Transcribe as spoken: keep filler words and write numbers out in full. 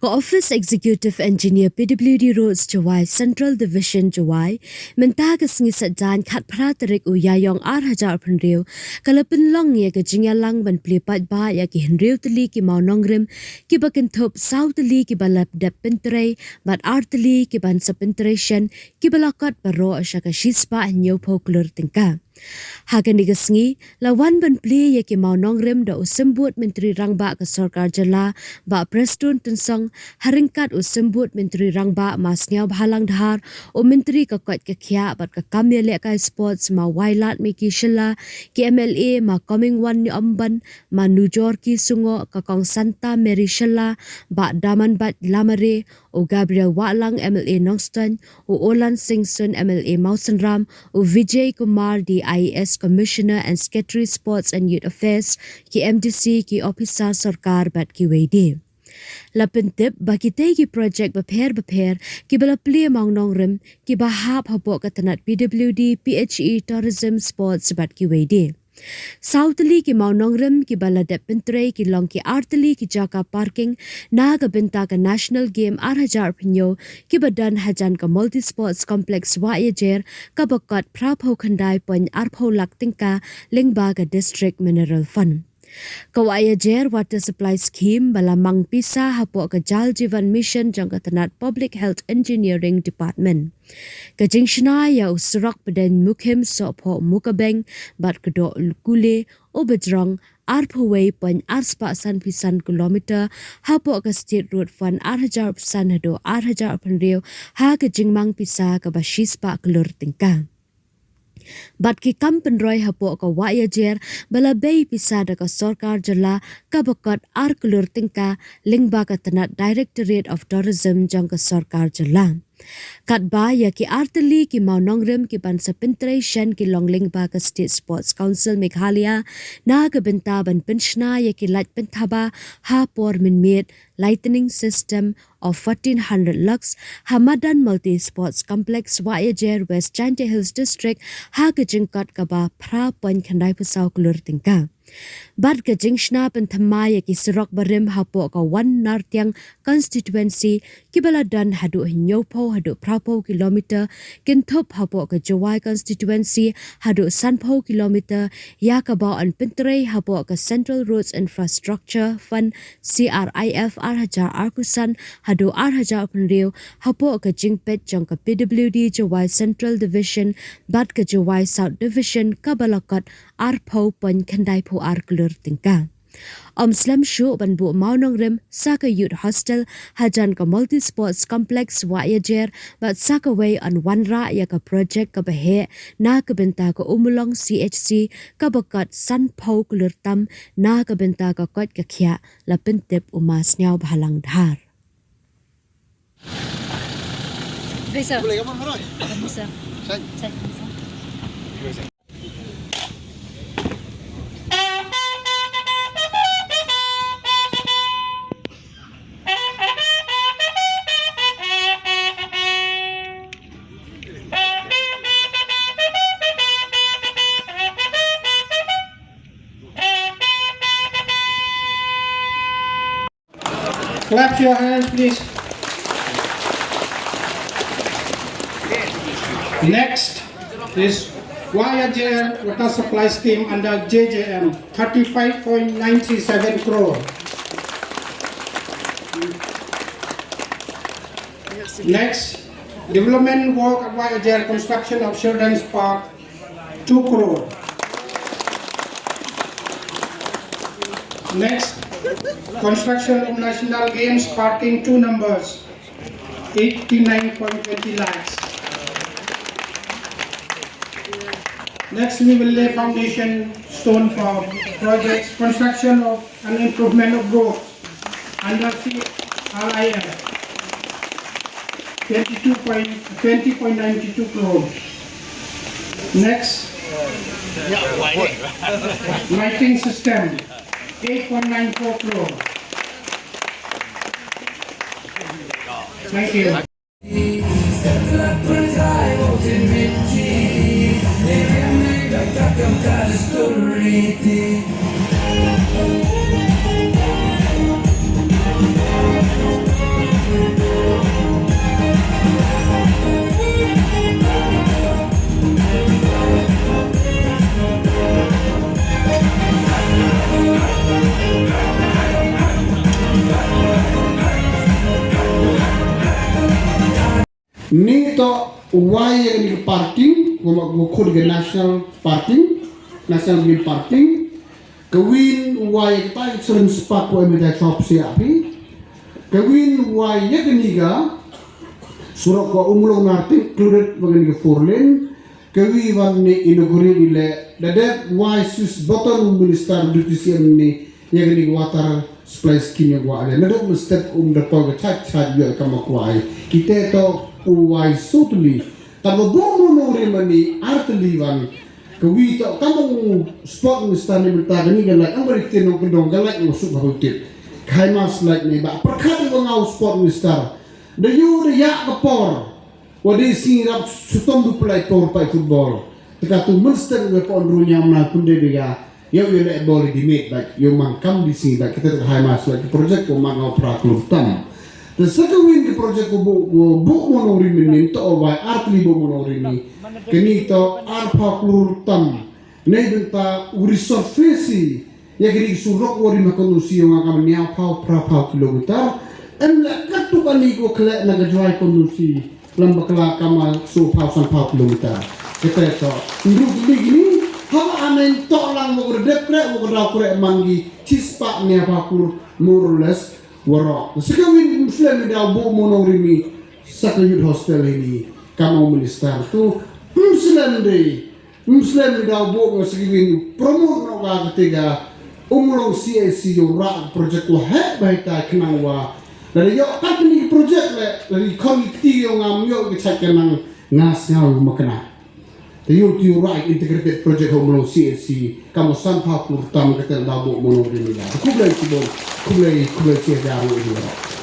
Office Executive Engineer P W D Roads Jowai Central Division Jowai, mynta ka sngi Saitjaiñ khatphra tarik u Ïaïong arhajar arphew hynriew, ka la pynlong ïa ka jingïalang ban plie paidbah ïa ki hynriew tylli ki mawnongrim, kiba kynthup saw tylli kiba la dep pyntrei, bad ar tylli ki ban sa pyntrei shen, kiba la kot baroh sha ka shispah hynñiewphew klur tyngka. Ha kane ka sngi, la wan ban plie ïa ki mawnongrim da u Symbud Myntri Rangbah ka Sorkar Jylla, Bah Prestone Tynsong, ha ryngkat u Symbud Myntri Rangbah Ma Sniawbhalang Dhar, u Myntri ka koit ka khiah bad ka kam ïalehkai sports Ma Wailadmiki Shylla, ki M L A Ma Comingone Nongïalam, Ma Nujorki Sungoh, ka Kong Santa Mary Shylla, Bah Damanbait Lamare, u Gabriel Wahlang M L A Nongstoiñ, u Olan Singh Sun M L A Mawsynram, u Vijay Kumar D I A S Commissioner and Secretary Sports and Youth Affairs, ki M D C, ki ophisar sorkar bad kiwei de. La pyntip ba kitei ki projek bapher bapher kiba la plie mawnongrim kiba hap hapoh ka tnat P W D, P H E, Tourism, Sports bad kiwei de. Saw tylli ki mawnongrim kiba la dep pyntrei ki long ki ar tylli ki jaka parking na ka bynta ka National Game arhajar arphew hynñiew kiba don hajan ka Multi Sports Complex Wahiajer kaba kot phraphew khyndai point arphew lak tyngka lyngba ka District Mineral Fund. Ka Wahiajer Water Supply Scheme ba la mang pisa hapoh ka Jal Jeevan Mission jong ka tnat Public Health Engineering Department. Ka jingshna ïa u surok pdeng Mukhim Sohphoh Mukabeng bad Kdoh Kule Uba jrong arphew wei point ar spah sanphew san kilometer hapoh ka State Road Fund arhajar arphew san haduh arhajar arphew hynriew ha ka jingmang pisa kaba shispah klur tyngka. Bad ki kam pynroi hapoh ka Wahiajer ba la bei pisa da ka Sorkar Jylla kaba kot ar klur tyngka lyngba ka tnat Directorate of Tourism jong ka Sorkar Jylla. Katba ïa ki ar tylli ki mawnongrim ki ban sa pyntrei shen ki long lyngba ka State Sports Council Meghalaya na ka bynta ban pynshna ïa ki light pynthaba ha por mynmiet, lighting system of fourteen hundred lux ha madan Multi Sports Complex Wahiajer, West Jaintia Hills District ha ka jingkot kaba phra point khyndai phew saw klur tyngka. Bad ka jingshna pynthymmai ïa ki surok barim hapoh ka One Nartiang Constituency kiba la don haduh hynñiewphew haduh phraphew kilometer, kynthup hapoh ka Jowai Constituency haduh sanphew kilometer, ïa kaba yn pyntrei hapoh ka Central Roads Infrastructure Fund, C R I F, arhajar arphew san haduh arhajar arphew hynriew hapoh ka jingpeit jong ka P W D Jowai Central Division bad ka Jowai South Division kaba la kot arphew point khyndai phew ar klur tyngka. Ym slem shuh ban buh mawnongrim sa ka Youth Hostel hajan ka Multi Sports Complex Wahiajer bad sa kawei yn wanrah ïa ka projek kaba heh na ka bynta ka Ummulong C H C kaba kot sanphew klur tam na ka bynta ka koit ka khiah, la pyntip u Ma Sniawbhalang Dhar. Clap your hands, please. Next is Wahiajer Water Supply Scheme under J J M, thirty-five point nine three seven crore. Next, development work at Wahiajer, construction of Children's Park, two crore. Next, construction of National Games parking, two numbers, eighty-nine point twenty lakhs. Next, we will lay foundation stone for projects, construction of and improvement of roads under C R I F, twenty-two point, twenty point nine two crore. Next, lighting system, eight point nine four crore. Thank you. Ni to wai ïa kani ka parking, ko ma ko khun ka national parking, national game parking. Ka win wai ïa kata ka children park ko em da chop sia pi. Ka win wai ïa kani ka surok ko Umlong Nartik included ba kani ka four lane. Ka wi wan ni inaugurate ile da dep wai sus button minister duty siam ni ïa kani ka water supply scheme ïa wa ale. Nadok minister um da pol ka chaj chaj ïa ka ma kwai. Kite to u wai sutli. Tabo bo mo no rimani artli wan. Ka wi to tabo sport minister ni benta kani ka lai ang bari kite no kendong ka lai no suk ha tip. Kai mas lai ni ba perkat ïa ngau sport minister. Da yu da yak ka por. Wa dei sngi rap sutom du pelai por pai football. Teka tu menstem we pon ru nyam na pun de biga. Yow yow le bol di met bai yow man kam di sngi bai kita teka hai mas bai project ko man ngau pra klur tam. Te seka win ke project ko bu bu bu mono ri min min to o bai artli bu mono ri mi. Keni to ar pra klur tam. Nei benta u resurface ïa kini ki surok wari ma kanu si ïa nga kam niaw pau pra pau kilometer. Em la katu kani ko kle na ka jwai kanu si lam bakla kama so pau san pau kilometer. Kete to ndu kini kini ha amen to lang mo ko dep kre mo ko daw kre mangi chispa niaw pau klur more or less waro. Sika win muslim ni daw bu mono rimi saka youth hostel ini kama minister tu muslim dei. Muslim ni daw bok nga sigi win promote no ka ketiga umlong C A C yo ra project ko he bai ta kenang wa. Dari yo tak ni project le dari kon ketiga yo ngam yo ke chat kenang ngas ngau makna. Te yo ti ra integrated project umlong C A C kamu san pha pur tam ke tel daw bok mono di ni la. Kublai kibon kublai kublai sia daru ini.